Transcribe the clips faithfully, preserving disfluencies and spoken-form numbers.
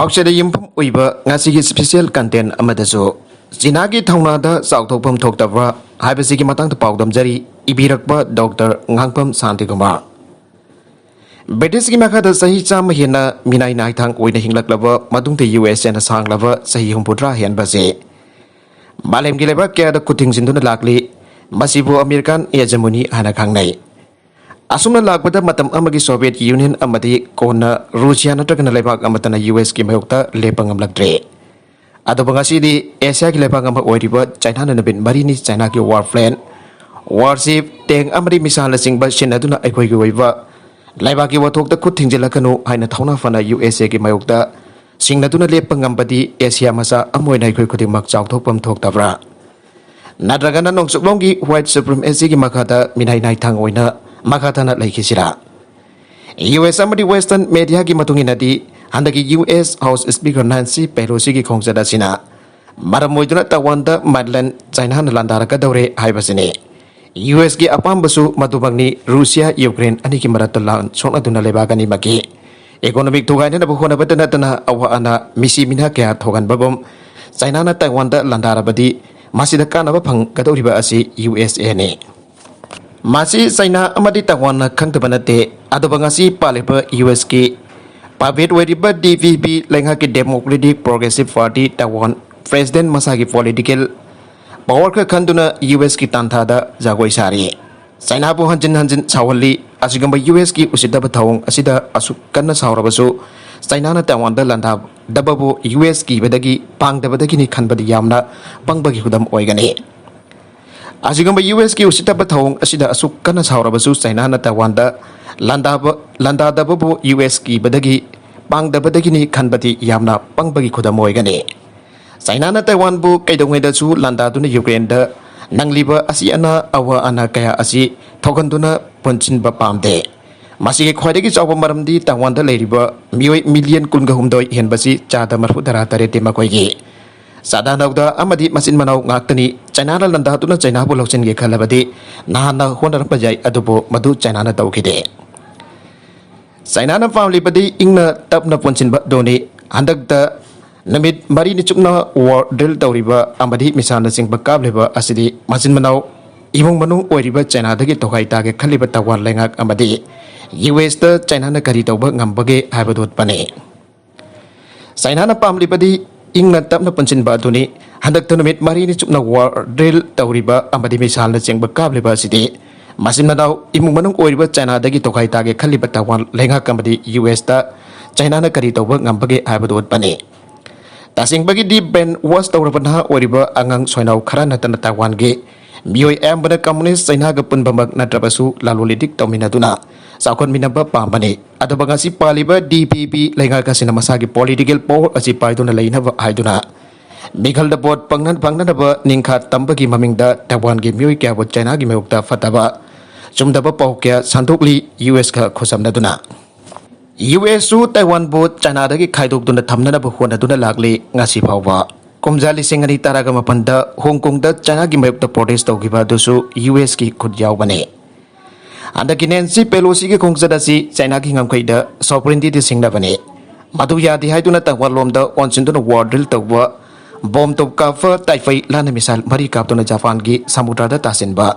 ꯄꯥꯎꯆꯦꯗ ꯌꯨꯝꯐꯝ ꯑꯣꯏꯕ ꯉꯁꯤꯒꯤ special content ꯑꯃꯗꯁꯨ ꯆꯤꯅꯥꯒꯤ ꯊꯧꯅꯥꯗ ꯆꯥꯎꯊꯣꯛꯐꯝ ꯊꯣꯛꯇꯕ꯭ꯔꯥ ꯍꯥꯏꯕꯁꯤꯒꯤ ꯃꯇꯥꯡꯗ ꯄꯥꯎꯗꯝꯖꯔꯤ, ꯏꯕꯤꯔꯛꯄ ꯗꯣꯛꯇꯔ ꯉꯥꯡꯐꯝ ꯁꯥꯟꯇꯤꯀꯨꯃꯥꯔ꯫ ꯕ꯭ꯔꯤꯇꯤꯁꯀꯤ ꯃꯈꯥꯗ ꯆꯍꯤ ꯆꯥꯝꯃ ꯍꯦꯟꯅ ꯃꯤꯅꯥꯏ ꯅꯥꯏꯊꯥꯡ ꯑꯣꯏꯅ ꯍꯤꯡꯂꯛꯂꯕ ꯃꯇꯨꯡꯗ ꯌꯨ ꯑꯦꯁ ꯑꯦꯅ ꯁꯥꯡꯂꯕ ꯆꯍꯤ ꯍꯨꯝꯐꯨꯇꯔꯥ ꯍꯦꯟꯕꯁꯦ ꯃꯥꯂꯦꯝꯒꯤ ꯂꯩꯕꯥꯛ ꯀꯌꯥꯗ ꯈꯨꯠ ꯊꯤꯡꯖꯤꯟꯗꯨꯅ ꯂꯥꯛꯂꯤ꯫ ꯃꯁꯤꯕꯨ ꯑꯃꯦꯔꯤꯀꯥꯟ hegemony ꯍꯥꯏꯅ ꯈꯪꯅꯩ꯫ ꯑꯁꯨꯝꯅ ꯂꯥꯛꯄꯗ ꯃꯇꯝ ꯑꯃꯒꯤ ꯁꯣꯚꯤꯌꯦꯠ ꯌꯨꯅꯤꯌꯟ ꯑꯃꯗꯤ ꯀꯣꯟꯅ ꯔꯨꯁꯤꯌꯥ ꯅꯠꯇ꯭ꯔꯒꯅ ꯂꯩꯕꯥꯛ ꯑꯃꯠꯇꯅ ꯌꯨ ꯑꯦꯁꯀꯤ ꯃꯥꯌꯣꯛꯇ ꯂꯦꯞꯄ ꯉꯝꯂꯛꯇ꯭ꯔꯦ꯫ ꯑꯗꯨꯕꯨ ꯉꯁꯤꯗꯤ ꯑꯦꯁꯤꯌꯥꯒꯤ ꯂꯩꯕꯥꯛ ꯑꯃ ꯑꯣꯏꯔꯤꯕ ꯆꯥꯏꯅꯥꯅ ꯅꯨꯃꯤꯠ ꯃꯔꯤꯅꯤ ꯆꯥꯏꯅꯥꯒꯤ warplane, warship, tank ꯑꯃꯗꯤ missileꯅꯆꯤꯡꯕ ꯁꯤꯖꯤꯟꯅꯗꯨꯅ ꯑꯩꯈꯣꯏꯒꯤ ꯑꯣꯏꯕ ꯂꯩꯕꯥꯛꯀꯤ ꯋꯥꯊꯣꯛꯇ ꯈꯨꯠ ꯊꯤꯡꯖꯤꯜꯂꯛꯀꯅꯨ ꯍꯥꯏꯅ ꯊꯧꯅꯥ ꯐꯅ ꯌꯨ ꯑꯦꯁ ꯑꯦꯒꯤ ꯃꯥꯌꯣꯛꯇ ꯁꯤꯡꯅꯗꯨꯅ ꯂꯦꯞꯄ ꯉꯝꯕꯗꯤ ꯑꯦꯁꯤꯌꯥ ꯃꯆꯥ ꯑꯃ ꯑꯣꯏꯅ ꯑꯩꯈꯣꯏ ꯈꯨꯗꯤꯡꯃꯛ ꯆꯥꯎꯊꯣꯛꯐꯝ ꯊꯣꯛꯇꯕ꯭ꯔꯥ? ꯅꯠꯇ꯭ꯔꯒꯅ ꯅꯣꯡꯆꯨꯞꯂꯣꯝꯒꯤ white supremacyꯒꯤ ꯃꯈꯥꯗ ꯃꯤꯅꯥꯏ ꯅꯥꯏꯊꯥꯡ ꯑꯣꯏꯅ ꯃꯈꯥ ꯇꯥꯅ ꯂꯩꯈꯤꯁꯤꯔꯥ? ꯌꯨ ꯑꯦꯁ ꯑꯃꯗꯤ western mediaꯒꯤ ꯃꯇꯨꯡ ꯏꯟꯅꯗꯤ, ꯍꯟꯗꯛꯀꯤ U S House Speaker Nancy Pelosiꯒꯤ ꯈꯣꯡꯆꯠ ꯑꯁꯤꯅ ꯃꯔꯝ ꯑꯣꯏꯗꯨꯅ ꯇꯥꯏꯋꯥꯟꯗ ꯃꯥꯏꯂꯦꯟ ꯆꯥꯏꯅꯥꯅ ꯂꯥꯟꯗꯥꯔꯛꯀꯗꯧꯔꯦ ꯍꯥꯏꯕꯁꯤꯅꯤ꯫ ꯌꯨ ꯑꯦꯁꯀꯤ ꯑꯄꯥꯝꯕꯁꯨ ꯃꯗꯨꯃꯛꯅꯤ꯫ ꯔꯨꯁꯤꯌꯥ ꯌꯨꯀ꯭ꯔꯦꯟ ꯑꯅꯤꯒꯤ ꯃꯔꯛꯇ ꯂꯥꯟ ꯁꯣꯛꯅꯗꯨꯅ ꯂꯩꯕꯥꯛ ꯑꯅꯤꯃꯛꯀꯤ economic ꯊꯨꯒꯥꯏꯅꯅꯕ ꯍꯣꯠꯅꯕꯇ ꯅꯠꯇꯅ ꯑꯋꯥ ꯑꯅꯥ ꯃꯤꯁꯤ ꯃꯤꯅꯥ ꯀꯌꯥ ꯊꯣꯛꯍꯟꯕꯒꯨꯝ ꯆꯥꯏꯅꯥꯅ ꯇꯥꯏꯋꯥꯟꯗ ꯂꯥꯟꯗꯥꯔꯕꯗꯤ ꯃꯁꯤꯗ ꯀꯥꯟꯅꯕ ꯐꯪꯒꯗꯧꯔꯤꯕ ꯑꯁꯤ ꯌꯨ ꯑꯦꯁ ꯑꯦꯅꯤ꯫ ꯃꯁꯤ ꯆꯥꯏꯅꯥ ꯑꯃꯗꯤ ꯇꯥꯏꯋꯥꯟꯅ ꯈꯪꯗꯕ ꯅꯠꯇꯦ꯫ ꯑꯗꯨꯕꯨ ꯉꯁꯤ ꯄꯥꯜꯂꯤꯕ ꯌꯨ ꯑꯦꯁꯀꯤ puppet ꯑꯣꯏꯔꯤꯕ ꯗꯤ ꯄꯤ ꯄꯤ ꯂꯩꯉꯥꯛꯀꯤ Democratic Progressive Party Taiwan president ꯃꯁꯥꯒꯤ political power ꯈꯔ ꯈꯟꯗꯨꯅ ꯌꯨ ꯑꯦꯁꯀꯤ ꯇꯥꯟꯊꯥꯗ ꯖꯒꯣꯏ ꯁꯥꯔꯤ꯫ ꯆꯥꯏꯅꯥꯕꯨ ꯍꯟꯖꯤꯟ ꯍꯟꯖꯤꯟ ꯁꯥꯎꯍꯜꯂꯤ꯫ ꯑꯁꯤꯒꯨꯝꯕ ꯌꯨ ꯑꯦꯁꯀꯤ ꯎꯁꯤꯠꯇꯕ ꯊꯧꯑꯣꯡ ꯑꯁꯤꯗ ꯑꯁꯨꯛ ꯀꯟꯅ ꯁꯥꯎꯔꯕꯁꯨ ꯆꯥꯏꯅꯥꯅ ꯇꯥꯏꯋꯥꯟꯗ ꯂꯥꯟꯗꯥꯗꯕꯕꯨ ꯌꯨ ꯑꯦꯁ ꯀꯤꯕꯗꯒꯤ ꯄꯥꯡꯗꯕꯗꯒꯤꯅꯤ ꯈꯟꯕꯗꯤ ꯌꯥꯝꯅ ꯄꯪꯕꯒꯤ ꯈꯨꯗꯝ ꯑꯣꯏꯒꯅꯤ꯫ ꯑꯁꯤꯒꯨꯝꯕ ꯌꯨ ꯑꯦꯁꯀꯤ ꯎꯁꯤꯠꯇꯕ ꯊꯧꯑꯣꯡ ꯑꯁꯤꯗ ꯑꯁꯨꯛ ꯀꯟꯅ ꯁꯥꯎꯔꯕꯁꯨ ꯆꯥꯏꯅꯥꯅ ꯇꯥꯏꯋꯥꯟꯗ ꯂꯥꯟꯗꯥꯕ-, ꯂꯥꯟꯗꯥꯗꯕꯕꯨ ꯌꯨ ꯑꯦꯁ ꯀꯤꯕꯗꯒꯤ ꯄꯥꯡꯗꯕꯗꯒꯤꯅꯤ ꯈꯟꯕꯗꯤ ꯌꯥꯝꯅ ꯄꯪꯕꯒꯤ ꯈꯨꯗꯝ ꯑꯣꯏꯒꯅꯤ꯫ ꯆꯥꯏꯅꯥꯅ ꯇꯥꯏꯋꯥꯟꯕꯨ ꯀꯩꯗꯧꯉꯩꯗꯁꯨ ꯂꯥꯟꯗꯥꯗꯨꯅ ꯌꯨꯀ꯭ꯔꯦꯟꯗ ꯅꯪꯂꯤꯕ ꯑꯁꯤ ꯑꯅꯥ ꯑꯋꯥ ꯑꯅꯥ ꯀꯌꯥ ꯑꯁꯤ ꯊꯣꯛꯍꯟꯗꯨꯅ ꯄꯨꯟꯁꯤꯟꯕ ꯄꯥꯝꯗꯦ꯫ ꯃꯁꯤꯒꯤ ꯈ꯭ꯋꯥꯏꯗꯒꯤ ꯆꯥꯎꯕ ꯃꯔꯝꯗꯤ ꯇꯥꯏꯋꯥꯟꯗ ꯂꯩꯔꯤꯕ ꯃꯤꯑꯣꯏ ꯃꯤꯂꯤꯌꯟ ꯀꯨꯟꯒ ꯍꯨꯝꯗꯣꯏ ꯍꯦꯟꯕꯁꯤ ꯆꯥꯗ ꯃꯔꯐꯨ ꯇꯔꯥ ꯇꯔꯦꯠꯇꯤ ꯃꯈꯣꯏꯒꯤ ꯆꯥꯗꯥ ꯅꯧꯗꯥ ꯑꯃꯗꯤ ꯃꯆꯤꯟ ꯃꯅꯥꯎ ꯉꯥꯛꯇꯅꯤ꯫ ꯆꯥꯏꯅꯥꯅ ꯂꯥꯟꯗꯥꯗꯨꯅ ꯆꯥꯏꯅꯥꯕꯨ ꯂꯧꯁꯤꯟꯒꯦ ꯈꯜꯂꯕꯗꯤ ꯅꯍꯥꯟꯅ ꯍꯣꯠꯅꯔꯝꯕ ꯌꯥꯏ, ꯑꯗꯨꯕꯨ ꯃꯗꯨ ꯆꯥꯏꯅꯥꯅ ꯇꯧꯈꯤꯗꯦ꯫ ꯆꯥꯏꯅꯥꯅ ꯄꯥꯝꯂꯤꯕꯗꯤ ꯏꯪꯅ ꯇꯞꯅ ꯄꯨꯟꯁꯤꯟꯕ ꯑꯗꯨꯅꯤ꯫ ꯍꯟꯗꯛꯇ ꯅꯨꯃꯤꯠ ꯃꯔꯤꯅꯤ ꯆꯨꯞꯅ ꯋꯥꯔ ꯗ꯭ꯔꯤꯜ ꯇꯧꯔꯤꯕ ꯑꯃꯗꯤ ꯃꯤꯁꯥꯏꯜꯅꯆꯤꯡꯕ ꯀꯥꯞꯂꯤꯕ ꯑꯁꯤꯗꯤ ꯃꯆꯤꯟ ꯃꯅꯥꯎ ꯏꯃꯨꯡ ꯃꯅꯨꯡ ꯑꯣꯏꯔꯤꯕ ꯆꯥꯏꯅꯥꯗꯒꯤ ꯇꯣꯈꯥꯏ ꯇꯥꯒꯦ ꯈꯜꯂꯤꯕ ꯇꯥꯏꯋꯥꯟ ꯂꯩꯉꯥꯛ ꯑꯃꯗꯤ ꯌꯨ ꯑꯦꯁꯇ ꯆꯥꯏꯅꯥꯅ ꯀꯔꯤ ꯇꯧꯕ ꯉꯝꯕꯒꯦ ꯍꯥꯏꯕꯗꯨ ꯎꯠꯄꯅꯤ꯫ ꯆꯥꯏꯅꯥꯅ ꯄꯥꯝꯂꯤꯕꯗꯤ ꯏꯪꯅ ꯇꯞꯅ ꯄꯨꯟꯁꯤꯟꯕ ꯑꯗꯨꯅꯤ꯫ ꯍꯟꯗꯛꯇ ꯅꯨꯃꯤꯠ ꯃꯔꯤꯅꯤ ꯆꯨꯞꯅ ꯋꯥꯔ ꯗ꯭ꯔꯤꯜ ꯇꯧꯔꯤꯕ ꯑꯃꯗꯤ ꯃꯤꯁꯥꯏꯜꯅꯆꯤꯡꯕ ꯀꯥꯞꯂꯤꯕ ꯑꯁꯤꯗꯤ ꯃꯆꯤꯟ ꯃꯅꯥꯎ ꯏꯃꯨꯡ ꯃꯅꯨꯡ ꯑꯣꯏꯔꯤꯕ ꯆꯥꯏꯅꯥꯗꯒꯤ ꯇꯣꯈꯥꯏ ꯇꯥꯒꯦ ꯈꯜꯂꯤꯕ ꯇꯥꯏꯋꯥꯟ ꯂꯩꯉꯥꯛ ꯑꯃꯗꯤ ꯌꯨ ꯑꯦꯁꯇ ꯆꯥꯏꯅꯥꯅ ꯀꯔꯤ ꯇꯧꯕ ꯉꯝꯕꯒꯦ ꯍꯥꯏꯕꯗꯨ ꯎꯠꯄꯅꯤ꯫ ꯇꯁꯦꯡꯕꯒꯤꯗꯤ ꯕ꯭ꯔꯦꯟ ꯋꯥꯁ ꯇꯧꯔꯕ ꯅꯍꯥ ꯑꯣꯏꯔꯤꯕ ꯑꯉꯥꯡ ꯁꯣꯏꯅꯥꯎ ꯈꯔ ꯅꯠꯇꯅ ꯇꯥꯏꯋꯥꯟꯒꯤ ꯃꯤꯑꯣꯏ ꯑꯌꯥꯝꯕꯅ ꯀꯝꯃꯨꯅꯤꯁ ꯆꯥꯏꯅꯥꯒ ꯄꯨꯟꯕꯃꯛ ꯅꯠꯇ꯭ꯔꯕꯁꯨ ꯂꯂꯣꯟ ꯏꯇꯤꯛ ꯇꯧꯃꯤꯟꯅꯗꯨꯅ ꯆꯥꯎꯈꯠꯃꯤꯟꯅꯕ ꯄꯥꯝꯕꯅꯤ꯫ ꯑꯗꯨꯕꯨ ꯉꯁꯤ ꯄꯥꯜꯂꯤꯕ ꯗꯤ ꯄꯤ ꯄꯤ ꯂꯩꯉꯥꯛ ꯑꯁꯤꯅ ꯃꯁꯥꯒꯤ ꯄꯣꯂꯤꯇꯤꯀꯦꯜ ꯄꯋꯔ ꯑꯁꯤ ꯄꯥꯏꯗꯨꯅ ꯂꯩꯅꯕ ꯍꯥꯏꯗꯨꯅ ꯃꯤꯈꯜꯗ ꯚꯣꯠ ꯄꯪꯅ-, ꯐꯪꯅꯅꯕ ꯅꯤꯡꯈꯥ ꯇꯝꯕꯒꯤ ꯃꯃꯤꯡꯗ ꯇꯥꯏꯋꯥꯟꯒꯤ ꯃꯤꯑꯣꯏ ꯀꯌꯥꯕꯨ ꯆꯥꯏꯅꯥꯒꯤ ꯃꯥꯌꯣꯛꯇ ꯐꯠꯇꯕ ꯆꯨꯝꯗꯕ ꯄꯥꯎ ꯀꯌꯥ ꯁꯟꯗꯣꯛꯂꯤ꯫ ꯌꯨ ꯑꯦꯁꯀ ꯈꯨꯠꯁꯝꯅꯗꯨꯅ ꯌꯨ ꯑꯦꯁꯁꯨ ꯇꯥꯏꯋꯥꯟꯕꯨ ꯆꯥꯏꯅꯥꯗꯒꯤ ꯈꯥꯏꯗꯣꯛꯇꯨꯅ ꯊꯝꯅꯅꯕ ꯍꯣꯠꯅꯗꯨꯅ ꯂꯥꯛꯂꯤ꯫ ꯉꯁꯤ ꯐꯥꯎꯕ ꯀꯨꯝꯖꯥ ꯂꯤꯁꯤꯡ ꯑꯅꯤ ꯇꯔꯥꯒ ꯃꯥꯄꯟꯗ ꯍꯣꯡ ꯀꯣꯡꯗ ꯆꯥꯏꯅꯥꯒꯤ ꯃꯥꯌꯣꯛꯇ ꯄ꯭ꯔꯣꯇꯦꯁ ꯇꯧꯈꯤꯕ ꯑꯗꯨꯁꯨ ꯌꯨ ꯑꯦꯁꯀꯤ ꯈꯨꯠ ꯌꯥꯎꯕꯅꯤ꯫ ꯍꯟꯗꯛꯀꯤ ꯅꯦꯟꯁꯤ ꯄꯦꯂꯣꯁꯤꯒꯤ ꯈꯣꯡꯆꯠ ꯑꯁꯤ ꯆꯥꯏꯅꯥꯒꯤ ꯉꯝꯈꯩꯗ ꯁꯣꯚꯔꯦꯟꯇꯤꯗ ꯁꯤꯡꯅꯕꯅꯤ꯫ ꯃꯗꯨ ꯌꯥꯗꯦ ꯍꯥꯏꯗꯨꯅ ꯇꯥꯏꯋꯥꯟ ꯂꯣꯝꯗ ꯑꯣꯟꯁꯤꯟꯗꯨꯅ ꯋꯥꯔ ꯗ꯭ꯔꯤꯜ ꯇꯧꯕ, ꯕꯣꯝ ꯇꯣꯞ ꯀꯥꯞꯄ, ꯇꯥꯏꯐꯩ ꯂꯥꯟꯅ ꯃꯤꯁꯥꯏꯜ ꯃꯔꯤ ꯀꯥꯞꯇꯨꯅ ꯖꯄꯥꯟꯒꯤ ꯁꯃꯨꯗ꯭ꯔꯗ ꯇꯥꯁꯤꯟꯕ,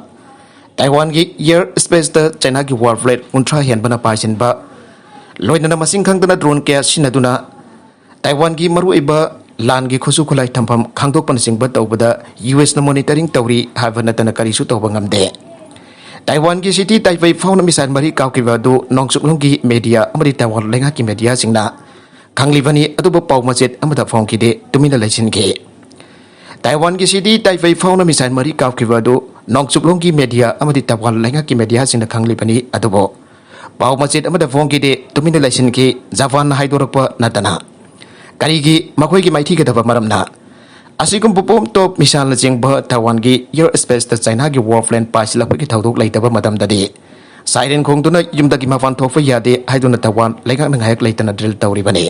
ꯇꯥꯏꯋꯥꯟꯒꯤ ꯑꯦꯌꯔ ꯁ꯭ꯄꯦꯁꯇ ꯆꯥꯏꯅꯥꯒꯤ ꯋꯥꯔ ꯐ꯭ꯂꯦꯠ ꯀꯨꯟꯊ꯭ꯔꯥ ꯍꯦꯟꯕꯅ ꯄꯥꯏꯁꯤꯟꯕ, ꯂꯣꯏꯅꯅ ꯃꯁꯤꯡ ꯈꯪꯗꯅ ꯗ꯭ꯔꯣꯟ ꯀꯌꯥ ꯁꯤꯖꯤꯟꯅꯗꯨꯅ ꯇꯥꯏꯋꯥꯟꯒꯤ ꯃꯔꯨꯑꯣꯏꯕ ꯂꯥꯟꯒꯤ ꯈꯨꯠꯁꯨ ꯈꯨꯠꯂꯥꯏ ꯊꯝꯐꯝ ꯈꯪꯗꯣꯛꯄꯅꯆꯤꯡꯕ ꯇꯧꯕꯗ ꯌꯨ ꯑꯦꯁꯅ ꯃꯣꯅꯤꯇꯔꯤꯡ ꯇꯧꯔꯤ ꯍꯥꯏꯕ ꯅꯠꯇꯅ ꯀꯔꯤꯁꯨ ꯇꯧꯕ ꯉꯝꯗꯦ꯫ ꯇꯥꯏꯋꯥꯟꯒꯤ ꯁꯤꯇꯤ ꯇꯥꯏꯄꯩ ꯐꯥꯎꯅ ꯃꯤꯁꯥꯏꯜ ꯃꯔꯤ ꯀꯥꯞꯈꯤꯕ ꯑꯗꯨ ꯅꯣꯡꯆꯨꯞꯂꯣꯝꯒꯤ ꯃꯦꯗꯤꯌꯥ ꯑꯃꯗꯤ ꯇꯥꯏꯋꯥꯟ ꯂꯩꯉꯥꯛꯀꯤ ꯃꯦꯗꯤꯌꯥꯁꯤꯡꯅ ꯈꯪꯂꯤꯕꯅꯤ, ꯑꯗꯨꯕꯨ ꯄꯥꯎ ꯃꯆꯦꯠ ꯑꯃꯠꯇ ꯐꯣꯡꯈꯤꯗꯦ, ꯇꯨꯃꯤꯟꯅ ꯂꯩꯁꯤꯟꯈꯤ꯫ ꯇꯥꯏꯋꯥꯟꯒꯤ ꯁꯤꯇꯤ ꯇꯥꯏꯄꯩ ꯐꯥꯎꯅ ꯃꯤꯁꯥꯏꯜ ꯃꯔꯤ ꯀꯥꯞꯈꯤꯕ ꯑꯗꯨ ꯅꯣꯡꯆꯨꯞꯂꯣꯝꯒꯤ ꯃꯦꯗꯤꯌꯥ ꯑꯃꯗꯤ ꯇꯥꯏꯋꯥꯟ ꯂꯩꯉꯥꯛꯀꯤ ꯃꯦꯗꯤꯌꯥꯁꯤꯡꯅ ꯈꯪꯂꯤꯕꯅꯤ, ꯑꯗꯨꯕꯨ ꯄꯥꯎ ꯃꯆꯦꯠ ꯑꯃꯠꯇ ꯐꯣꯡꯈꯤꯗꯦ, ꯇꯨꯃꯤꯟꯅ ꯂꯩꯁꯤꯟꯈꯤ꯫ ꯖꯄꯥꯟꯅ ꯍꯥꯏꯗꯣꯔꯛꯄ ꯅꯠꯇꯅ ꯀꯔꯤꯒꯤ ꯃꯈꯣꯏꯒꯤ ꯃꯥꯏꯊꯤꯒꯗꯕ ꯃꯔꯝꯅ? ꯑꯁꯤꯒꯨꯝꯕ ꯕꯣꯝ ꯇꯣꯞ ꯃꯤꯁꯥꯏꯜꯅꯆꯤꯡꯕ ꯇꯥꯏꯋꯥꯟꯒꯤ ꯑꯦꯌꯔ ꯁ꯭ꯄꯦꯁꯇ ꯆꯥꯏꯅꯥꯒꯤ ꯋꯥꯔ ꯄ꯭ꯂꯦꯟ ꯄꯥꯏꯁꯤꯜꯂꯛꯄꯒꯤ ꯊꯧꯗꯣꯛ ꯂꯩꯇꯕ ꯃꯇꯝꯗꯗꯤ ꯁꯥꯏꯔꯦꯟ ꯈꯣꯡꯗꯨꯅ ꯌꯨꯝꯗꯒꯤ ꯃꯄꯥꯟ ꯊꯣꯛꯄ ꯌꯥꯗꯦ ꯍꯥꯏꯗꯨꯅ ꯇꯥꯏꯋꯥꯟ ꯂꯩꯉꯥꯛꯅ ꯉꯥꯏꯍꯥꯛ ꯂꯩꯇꯅ ꯗ꯭ꯔꯤꯜ ꯇꯧꯔꯤꯕꯅꯤ꯫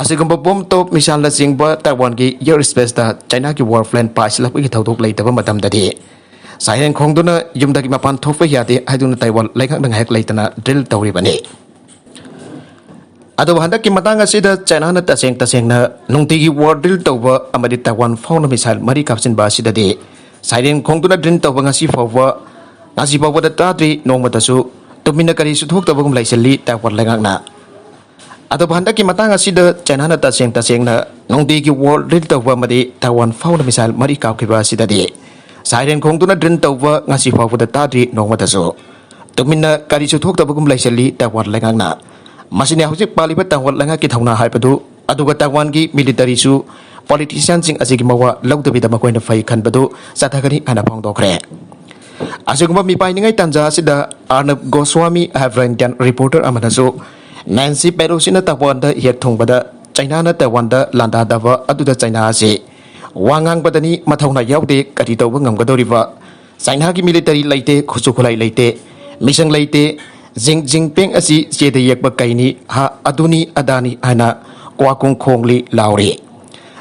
ꯑꯁꯤꯒꯨꯝꯕ ꯕꯣꯝ ꯇꯣꯞ ꯃꯤꯁꯥꯏꯜꯅꯆꯤꯡꯕ ꯇꯥꯏꯋꯥꯟꯒꯤ ꯑꯦꯌꯔ ꯁ꯭ꯄꯦꯁꯇ ꯆꯥꯏꯅꯥꯒꯤ ꯋꯥꯔ ꯄ꯭ꯂꯦꯟ ꯄꯥꯏꯁꯤꯜꯂꯛꯄꯒꯤ ꯊꯧꯗꯣꯛ ꯂꯩꯇꯕ ꯃꯇꯝꯗꯗꯤ ꯁꯥꯏꯔꯦꯟ ꯈꯣꯡꯗꯨꯅ ꯌꯨꯝꯗꯒꯤ ꯃꯄꯥꯟ ꯊꯣꯛꯄ ꯌꯥꯗꯦ ꯍꯥꯏꯗꯨꯅ ꯇꯥꯏꯋꯥꯟ ꯂꯩꯉꯥꯛꯅ ꯉꯥꯏꯍꯥꯛ ꯂꯩꯇꯅ ꯗ꯭ꯔꯤꯜ ꯇꯧꯔꯤꯕꯅꯤ꯫ ꯑꯗꯨꯕꯨ ꯍꯟꯗꯛꯀꯤ ꯃꯇꯥꯡ ꯑꯁꯤꯗ ꯆꯥꯏꯅꯥꯅ ꯇꯁꯦꯡ ꯇꯁꯦꯡꯅ ꯅꯨꯡꯇꯤꯒꯤ war drill ꯇꯧꯕ ꯑꯃꯗꯤ ꯇꯥꯏꯋꯥꯟ ꯐꯥꯎꯅ missile ꯃꯔꯤ ꯀꯥꯞꯁꯤꯟꯕ ꯑꯁꯤꯗꯗꯤ siren ꯈꯣꯡꯗꯨꯅ drill ꯇꯧꯕ ꯉꯁꯤ ꯐꯥꯎꯕ, ꯉꯁꯤ ꯐꯥꯎꯕꯗ ꯇꯥꯗ꯭ꯔꯤ, ꯅꯣꯡꯃꯇꯁꯨ ꯇꯨꯃꯤꯟꯅ ꯀꯔꯤꯁꯨ ꯊꯣꯛꯇꯕꯒꯨꯝ ꯂꯩꯁꯤꯜꯂꯤ ꯇꯥꯏꯋꯥꯟ ꯂꯩꯉꯥꯛꯅ꯫ ꯑꯗꯨꯕꯨ ꯍꯟꯗꯛꯀꯤ ꯃꯇꯥꯡ ꯑꯁꯤꯗ ꯆꯥꯏꯅꯥꯅ ꯇꯁꯦꯡ ꯇꯁꯦꯡꯅ ꯅꯨꯡꯇꯤꯒꯤ war drill ꯇꯧꯕ ꯑꯃꯗꯤ ꯇꯥꯏꯋꯥꯟ ꯐꯥꯎꯅ missile ꯃꯔꯤ ꯀꯥꯞꯈꯤꯕ ꯑꯁꯤꯗꯗꯤ siren ꯈꯣꯡꯗꯨꯅ drill ꯇꯧꯕ ꯉꯁꯤ ꯐꯥꯎꯕꯗ ꯇꯥꯗ꯭ꯔꯤ, ꯅꯣꯡꯃꯇꯁꯨ ꯇꯨꯃꯤꯟꯅ ꯀꯔꯤꯁꯨ ꯊꯣꯛꯇꯕꯒꯨꯝ ꯂꯩꯁꯤꯜꯂꯤ ꯇꯥꯏꯋꯥꯟ ꯂꯩꯉꯥꯛꯅ꯫ ꯃꯁꯤꯅꯤ ꯍꯧꯖꯤꯛ ꯄꯥꯜꯂꯤꯕ ꯇꯥꯏꯋꯥꯟ ꯂꯩꯉꯥꯛꯀꯤ ꯊꯧꯅꯥ ꯍꯥꯏꯕꯗꯨ, ꯑꯗꯨꯒ ꯇꯥꯏꯋꯥꯟꯒꯤ militaryꯁꯨ politicianꯁꯤꯡ ꯑꯁꯤꯒꯤ ꯃꯋꯥ ꯂꯧꯗꯕꯤꯗ ꯃꯈꯣꯏꯅ ꯐꯩ ꯈꯟꯕꯗꯨ ꯆꯠꯊꯒꯅꯤ ꯍꯥꯏꯅ ꯐꯣꯡꯗꯣꯛꯈ꯭ꯔꯦ꯫ ꯑꯁꯤꯒꯨꯝꯕ ꯃꯤꯄꯥꯏꯅꯤꯡꯉꯥꯏ ꯇꯥꯟꯖꯥ ꯑꯁꯤꯗ ꯑꯔꯅꯕ ꯒꯣꯁ꯭ꯋꯥꯃꯤ ꯍꯥꯏꯕ Indian reporter ꯑꯃꯅꯁꯨ ꯅꯦꯟꯁꯤ ꯄꯦꯂꯣꯁꯤꯅ ꯇꯥꯏꯋꯥꯟꯗ ꯍꯦꯛ ꯊꯨꯡꯕꯗ ꯆꯥꯏꯅꯥꯅ ꯇꯥꯏꯋꯥꯟꯗ ꯂꯥꯟꯗꯥꯗꯕ ꯑꯗꯨꯗ ꯆꯥꯏꯅꯥ ꯑꯁꯤ ꯋꯥ ꯉꯥꯡꯕꯗꯅꯤ ꯃꯊꯧꯅꯥ ꯌꯥꯎꯗꯦ, ꯀꯔꯤ ꯇꯧꯕ ꯉꯝꯒꯗꯧꯔꯤꯕ? ꯆꯥꯏꯅꯥꯒꯤ military ꯂꯩꯇꯦ, ꯈꯨꯠꯁꯨ ꯈꯨꯠꯂꯥꯏ ꯂꯩꯇꯦ, ꯃꯤꯁꯪ ꯂꯩꯇꯦ, ꯖꯤꯡ ꯖꯤꯡꯄꯤꯡ ꯑꯁꯤ ꯆꯦꯗ ꯌꯦꯛꯄ ꯀꯩꯅꯤ, ꯍꯥ, ꯑꯗꯨꯅꯤ ꯑꯗꯥꯅꯤ ꯍꯥꯏꯅ ꯀ꯭ꯋꯥꯀꯨꯡ ꯈꯣꯡꯂꯤ ꯂꯥꯎꯔꯤ꯫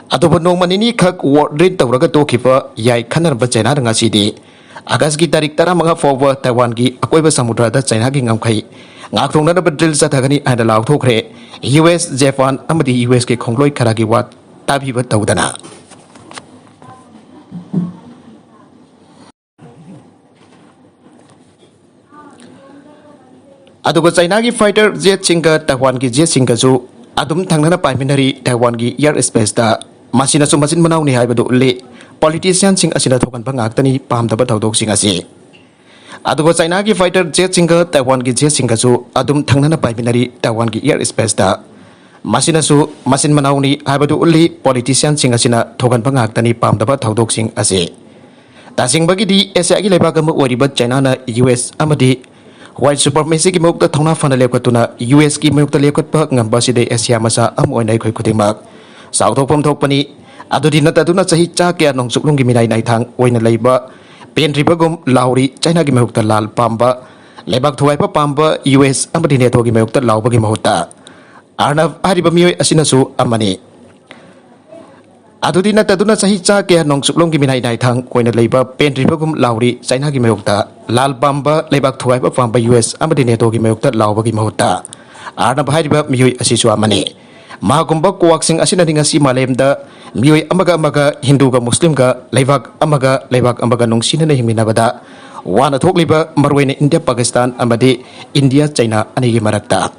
ꯑꯗꯨꯕꯨ ꯅꯣꯡꯃ ꯅꯤꯅꯤ ꯈꯛ war drill ꯇꯧꯔꯒ ꯇꯣꯛꯈꯤꯕ ꯌꯥꯏ ꯈꯟꯅꯔꯝꯕ ꯆꯥꯏꯅꯥꯅ ꯉꯁꯤꯗꯤ ꯑꯥꯒꯁꯀꯤ ꯇꯥꯔꯤꯛ ꯇꯔꯥꯃꯉꯥ ꯐꯥꯎꯕ ꯇꯥꯏꯋꯥꯟꯒꯤ ꯑꯀꯣꯏꯕ ꯁꯃꯨꯗ꯭ꯔꯗ ꯆꯥꯏꯅꯥꯒꯤ ꯉꯝꯈꯩ ꯉꯥꯛꯊꯣꯛꯅꯅꯕ drill ꯆꯠꯊꯒꯅꯤ ꯍꯥꯏꯅ ꯂꯥꯎꯊꯣꯛꯈ꯭ꯔꯦ꯫ ꯌꯨ ꯑꯦꯁ, ꯖꯄꯥꯟ ꯑꯃꯗꯤ ꯌꯨ ꯑꯦꯁꯀꯤ ꯈꯣꯡꯂꯣꯏ ꯈꯔꯒꯤ ꯋꯥ ꯇꯥꯕꯤꯕ ꯇꯧꯗꯅ꯫ ꯑꯗꯨꯒ ꯆꯥꯏꯅꯥꯒꯤ fighter jetꯁꯤꯡꯒ ꯇꯥꯏꯋꯥꯟꯒꯤ jetꯁꯤꯡꯒꯁꯨ ꯑꯗꯨꯝ ꯊꯪꯅꯅ ꯄꯥꯏꯃꯤꯟꯅꯔꯤ ꯇꯥꯏꯋꯥꯟꯒꯤ air spaceꯇ꯫ ꯃꯁꯤꯅꯁꯨ ꯃꯆꯤꯟ ꯃꯅꯥꯎꯅꯤ ꯍꯥꯏꯕꯗꯨ ꯎꯠꯂꯤ꯫ Politicianꯁꯤꯡ ꯑꯁꯤꯅ ꯊꯣꯛꯍꯟꯕ ꯉꯥꯛꯇꯅꯤ ꯄꯥꯝꯗꯕ ꯊꯧꯗꯣꯛꯁꯤꯡ ꯑꯁꯤ꯫ ꯑꯗꯨꯒ ꯆꯥꯏꯅꯥꯒꯤ fighter jetꯁꯤꯡꯒ ꯇꯥꯏꯋꯥꯟꯒꯤ jetꯁꯤꯡꯒꯁꯨ ꯑꯗꯨꯝ ꯊꯪꯅꯅ ꯄꯥꯏꯃꯤꯟꯅꯔꯤ ꯇꯥꯏꯋꯥꯟꯒꯤ air spaceꯇ꯫ ꯃꯁꯤꯅꯁꯨ ꯃꯆꯤꯟ ꯃꯅꯥꯎꯅꯤ ꯍꯥꯏꯕꯗꯨ ꯎꯠꯂꯤ꯫ Politicianꯁꯤꯡ ꯑꯁꯤꯅ ꯊꯣꯛꯍꯟꯕ ꯉꯥꯛꯇꯅꯤ ꯄꯥꯝꯗꯕ ꯊꯧꯗꯣꯛꯁꯤꯡ ꯑꯁꯤ꯫ ꯇꯁꯦꯡꯕꯒꯤꯗꯤ ꯑꯦꯁꯤꯌꯥꯒꯤ ꯂꯩꯕꯥꯛ ꯑꯃ ꯑꯣꯏꯔꯤꯕ ꯆꯥꯏꯅꯥꯅ ꯌꯨ ꯑꯦꯁ ꯑꯃꯗꯤ white supremacyꯒꯤ ꯃꯥꯌꯣꯛꯇ ꯊꯧꯅꯥ ꯐꯅ ꯂꯦꯞꯈꯠꯇꯨꯅ ꯌꯨ ꯑꯦꯁꯀꯤ ꯃꯥꯌꯣꯛꯇ ꯂꯦꯞꯈꯠꯄ ꯉꯝꯕ ꯑꯁꯤꯗ ꯑꯦꯁꯤꯌꯥ ꯃꯆꯥ ꯑꯃ ꯑꯣꯏꯅ ꯑꯩꯈꯣꯏ ꯈꯨꯗꯤꯡꯃꯛ ꯆꯥꯎꯊꯣꯛꯐꯝ ꯊꯣꯛꯄꯅꯤ꯫ ꯑꯗꯨꯗꯤ ꯅꯠꯇꯗꯨꯅ ꯆꯍꯤ ꯆꯥ ꯀꯌꯥ ꯅꯣꯡꯆꯨꯞꯂꯣꯝꯒꯤ ꯃꯤꯅꯥꯏ ꯅꯥꯏꯊꯥꯡ ꯑꯣꯏꯅ ꯂꯩꯕ ꯄꯦꯟꯗ꯭ꯔꯤꯕꯒꯨꯝ ꯂꯥꯎꯔꯤ ꯆꯥꯏꯅꯥꯒꯤ ꯃꯥꯌꯣꯛꯇ ꯂꯥꯜ ꯄꯥꯝꯕ, ꯂꯩꯕꯥꯛ ꯊꯨꯒꯥꯏꯕ ꯄꯥꯝꯕ ꯌꯨ ꯑꯦꯁ ꯑꯃꯗꯤ ꯅꯦꯇꯣꯒꯤ ꯃꯥꯌꯣꯛꯇ ꯂꯥꯎꯕꯒꯤ ꯃꯍꯨꯠꯇ ꯑꯔꯅꯕ ꯍꯥꯏꯔꯤꯕ ꯃꯤꯑꯣꯏ ꯑꯁꯤꯅꯁꯨ ꯑꯃꯅꯤ꯫ ꯑꯗꯨꯗꯤ ꯅꯠꯇꯗꯨꯅ ꯆꯍꯤ ꯆꯥ ꯀꯌꯥ ꯅꯣꯡꯆꯨꯞꯂꯣꯝꯒꯤ ꯃꯤꯅꯥꯏ ꯅꯥꯏꯊꯥꯡ ꯑꯣꯏꯅ ꯂꯩꯕ ꯄꯦꯟꯗ꯭ꯔꯤꯕꯒꯨꯝ ꯂꯥꯎꯔꯤ ꯆꯥꯏꯅꯥꯒꯤ ꯃꯥꯌꯣꯛꯇ ꯂꯥꯜ ꯄꯥꯝꯕ, ꯂꯩꯕꯥꯛ ꯊꯨꯒꯥꯏꯕ ꯄꯥꯝꯕ ꯌꯨ ꯑꯦꯁ ꯑꯃꯗꯤ ꯅꯦꯇꯣꯒꯤ ꯃꯥꯌꯣꯛꯇ ꯂꯥꯎꯕꯒꯤ ꯃꯍꯨꯠꯇ꯫ ꯑꯥꯔꯅꯕ ꯍꯥꯏꯔꯤꯕ ꯃꯤꯑꯣꯏ ꯑꯁꯤꯁꯨ ꯑꯃꯅꯤ꯫ ꯃꯥꯒꯨꯝꯕ ꯀ꯭ꯋꯥꯛꯁꯤꯡ ꯑꯁꯤꯅꯗꯤ ꯉꯁꯤ ꯃꯥꯂꯦꯝꯗ ꯃꯤꯑꯣꯏ ꯑꯃꯒ ꯑꯃꯒ, ꯍꯤꯟꯗꯨꯒ ꯃꯨꯁꯂꯤꯝꯒ, ꯂꯩꯕꯥꯛ ꯑꯃꯒ ꯂꯩꯕꯥꯛ ꯑꯃꯒ ꯅꯨꯡꯁꯤꯅꯅ ꯍꯤꯡꯃꯤꯟꯅꯕꯗ ꯋꯥꯅ ꯊꯣꯛꯂꯤꯕ ꯃꯔꯨꯑꯣꯏꯅ ꯏꯟꯗꯤꯌꯥ ꯄꯥꯀꯤꯁꯇꯥꯟ ꯑꯃꯗꯤ ꯏꯟꯗꯤꯌꯥ ꯆꯩꯅꯥ ꯑꯅꯤꯒꯤ ꯃꯔꯛꯇ꯫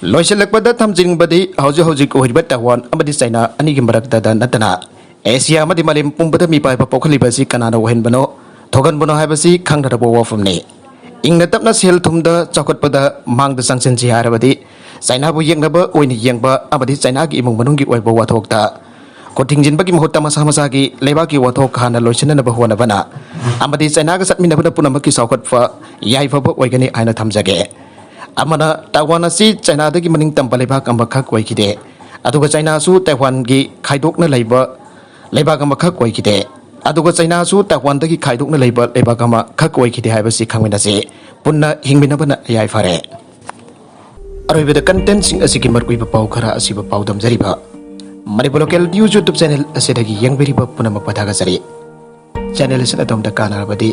ꯂꯣꯏꯁꯤꯜꯂꯛꯄꯗ ꯊꯝꯖꯅꯤꯡꯕꯗꯤ ꯍꯧꯖꯤꯛ ꯍꯧꯖꯤꯛ ꯑꯣꯏꯔꯤꯕ ꯇꯥꯏꯋꯥꯟ ꯑꯃꯗꯤ ꯆꯩꯅꯥ ꯑꯅꯤꯒꯤ ꯃꯔꯛꯇꯗ ꯅꯠꯇꯅ ꯑꯦꯁꯤꯌꯥ ꯑꯃꯗꯤ ꯃꯥꯂꯦꯝ ꯄꯨꯝꯕꯗ ꯃꯤꯄꯥꯏꯕ ꯄꯣꯛꯍꯜꯂꯤꯕ ꯑꯁꯤ ꯀꯅꯥꯅ ꯑꯣꯏꯍꯟꯕꯅꯣ, ꯊꯣꯛꯍꯟꯕꯅꯣ ꯍꯥꯏꯕꯁꯤ ꯈꯪꯅꯔꯕ ꯋꯥꯐꯝꯅꯤ꯫ ꯏꯪꯅ ꯇꯞꯅ ꯁꯦꯜ ꯊꯨꯝꯗ ꯆꯥꯎꯈꯠꯄꯗ ꯃꯥꯡꯗ ꯆꯪꯁꯤꯟꯁꯤ ꯍꯥꯏꯔꯕꯗꯤ ꯆꯩꯅꯥꯕꯨ ꯌꯦꯛꯅꯕ ꯑꯣꯏꯅ ꯌꯦꯡꯕ ꯑꯃꯗꯤ ꯆꯩꯅꯥꯒꯤ ꯏꯃꯨꯡ ꯃꯅꯨꯡꯒꯤ ꯑꯣꯏꯕ ꯋꯥꯊꯣꯛꯇ ꯈꯨꯠ ꯊꯤꯡꯖꯤꯟꯕꯒꯤ ꯃꯍꯨꯠꯇ ꯃꯁꯥ ꯃꯁꯥꯒꯤ ꯂꯩꯕꯥꯛꯀꯤ ꯋꯥꯊꯣꯛ ꯍꯥꯟꯅ ꯂꯣꯏꯁꯤꯟꯅꯅꯕ ꯍꯣꯠꯅꯕꯅ ꯑꯃꯗꯤ ꯆꯩꯅꯥꯒ ꯆꯠꯃꯤꯟꯅꯕꯅ ꯄꯨꯝꯅꯃꯛꯀꯤ ꯆꯥꯎꯈꯠꯄ ꯌꯥꯏꯐꯕ ꯑꯣꯏꯒꯅꯤ ꯍꯥꯏꯅ ꯊꯝꯖꯒꯦ꯫ ꯑꯃꯅ ꯇꯥꯏꯋꯥꯟ ꯑꯁꯤ ꯆꯩꯅꯥꯗꯒꯤ ꯃꯅꯤꯡ ꯇꯝꯕ ꯂꯩꯕꯥꯛ ꯑꯃꯈꯛ ꯑꯣꯏꯈꯤꯗꯦ, ꯑꯗꯨꯒ ꯆꯩꯅꯥꯁꯨ ꯇꯥꯏꯋꯥꯟꯒꯤ ꯈꯥꯏꯗꯣꯛꯅ ꯂꯩꯕ ꯂꯩꯕꯥꯛ ꯑꯃꯈꯛ ꯑꯣꯏꯈꯤꯗꯦ, ꯑꯗꯨꯒ ꯆꯩꯅꯥꯁꯨ ꯇꯥꯏꯋꯥꯟꯗꯒꯤ ꯈꯥꯏꯗꯣꯛꯅ ꯂꯩꯕ ꯂꯩꯕꯥꯛ ꯑꯃꯈꯛ ꯑꯣꯏꯈꯤꯗꯦ ꯍꯥꯏꯕꯁꯤ ꯈꯪꯃꯤꯟꯅꯁꯤ꯫ ꯄꯨꯟꯅ ꯍꯤꯡꯃꯤꯟꯅꯕꯅ ꯌꯥꯏꯐꯔꯦ꯫ ꯑꯔꯣꯏꯕꯗ ꯀꯟꯇꯦꯟꯁꯤꯡ ꯑꯁꯤꯒꯤ ꯃꯔꯨꯑꯣꯏꯕ ꯄꯥꯎ ꯈꯔ ꯑꯁꯤꯕꯨ ꯄꯥꯎꯗꯝꯖꯔꯤꯕ Manipur local news YouTube channel ꯑꯁꯤꯗꯒꯤ ꯌꯦꯡꯕꯤꯔꯤꯕ ꯄꯨꯝꯅꯃꯛꯄꯨ ꯊꯥꯒꯠꯆꯔꯤ꯫ ꯆꯦꯅꯦꯜ ꯑꯁꯤꯅ ꯑꯗꯣꯝꯗ ꯀꯥꯟꯅꯔꯕꯗꯤ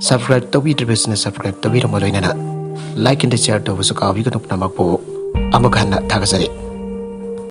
ꯁꯕꯁꯀ꯭ꯔꯥꯏꯕ ꯇꯧꯕꯤꯗ꯭ꯔꯤꯕꯁꯤꯅ ꯁꯕꯁꯀ꯭ꯔꯥꯏꯕ ꯇꯧꯕꯤꯔꯝꯃ ꯂꯣꯏꯅꯅ ꯂꯥꯏꯛ ꯑꯦꯟ ꯁꯤꯌꯥꯔ ꯇꯧꯕꯁꯨ ꯀꯥꯎꯕꯤꯒꯅꯨ꯫ ꯄꯨꯝꯅꯃꯛꯄꯨ ꯑꯃꯨꯛ ꯍꯟꯅ ꯊꯥꯒꯠꯆꯔꯤ꯫